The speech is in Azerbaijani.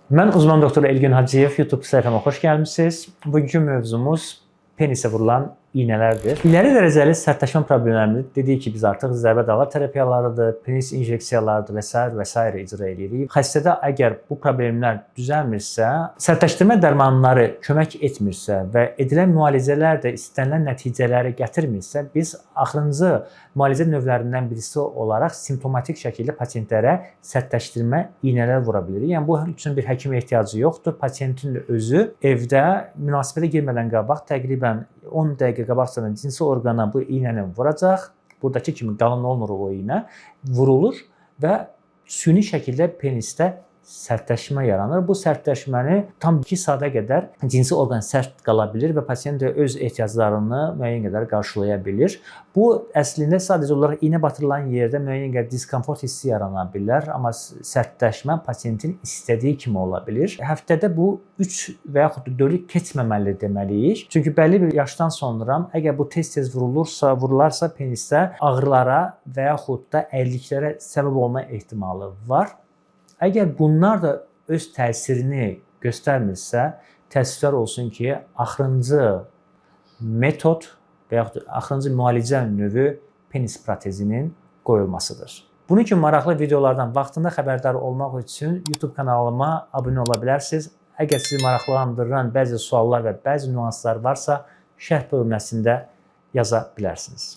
Mən uzman doktor Elgin Hacıyev, YouTube səhifəmə xoş gəlmisiniz. Bugünkü mövzumuz penisə vurulan iynələrdir. İləri dərəcəli sərtləşmə problemlərində dedik ki, biz artıq zərbə dalğa terapiyalarıdır, penis injeksiyalarıdır və sair və sair icra edirik. Xəstədə əgər bu problemlər düzəlmirsə, sərtləşdirmə dərmanları kömək etmirsə və edilən müalicələr də istənilən nəticələri gətirmirsə, biz axırıncı müalicə növlərindən birisi olaraq simptomatik şəkildə pasientlərə sərtləşdirmə iynələr vura bilirik. Yəni bu üçün bir həkimə ehtiyacı yoxdur. Pasientin özü evdə münasibətə girmədən qabaq təqribən 10 dəqiqə qabaqcadan cinsi orqana bu iynəni vuracaq. Buradakı kimi qalın olmur o iynə. Vurulur və süni şəkildə penisdə sərtləşmə yaranır. Bu sərtləşməni tam 2 saata qədər cinsi orqan sərt qala bilir və pasient də öz ehtiyaclarını müəyyən qədər qarşılaya bilir. Bu əslində sadəcə olaraq iynə batırılan yerdə müəyyən qədər diskomfort hissi yarana bilər, amma sərtləşmə pasientin istədiyi kimi ola bilir. Həftədə bu 3 və yaxud da 4-ü keçməməli deməliyik. Çünki bəlli bir yaşdan sonra əgər bu tez-tez vurulursa, vurularsa penisdə ağrılara və yaxud da əyriliklərə səbəb olma ehtimalı var. Əgər bunlar da öz təsirini göstərmirsə, təəssüflər olsun ki, axırıncı metod və yaxud da axırıncı müalicə növü penis protezinin qoyulmasıdır. Bunun kimi maraqlı videolardan vaxtında xəbərdar olmaq üçün YouTube kanalıma abunə ola bilərsiniz. Əgər sizi maraqlandıran bəzi suallar və bəzi nüanslar varsa, şərh bölməsində yaza bilərsiniz.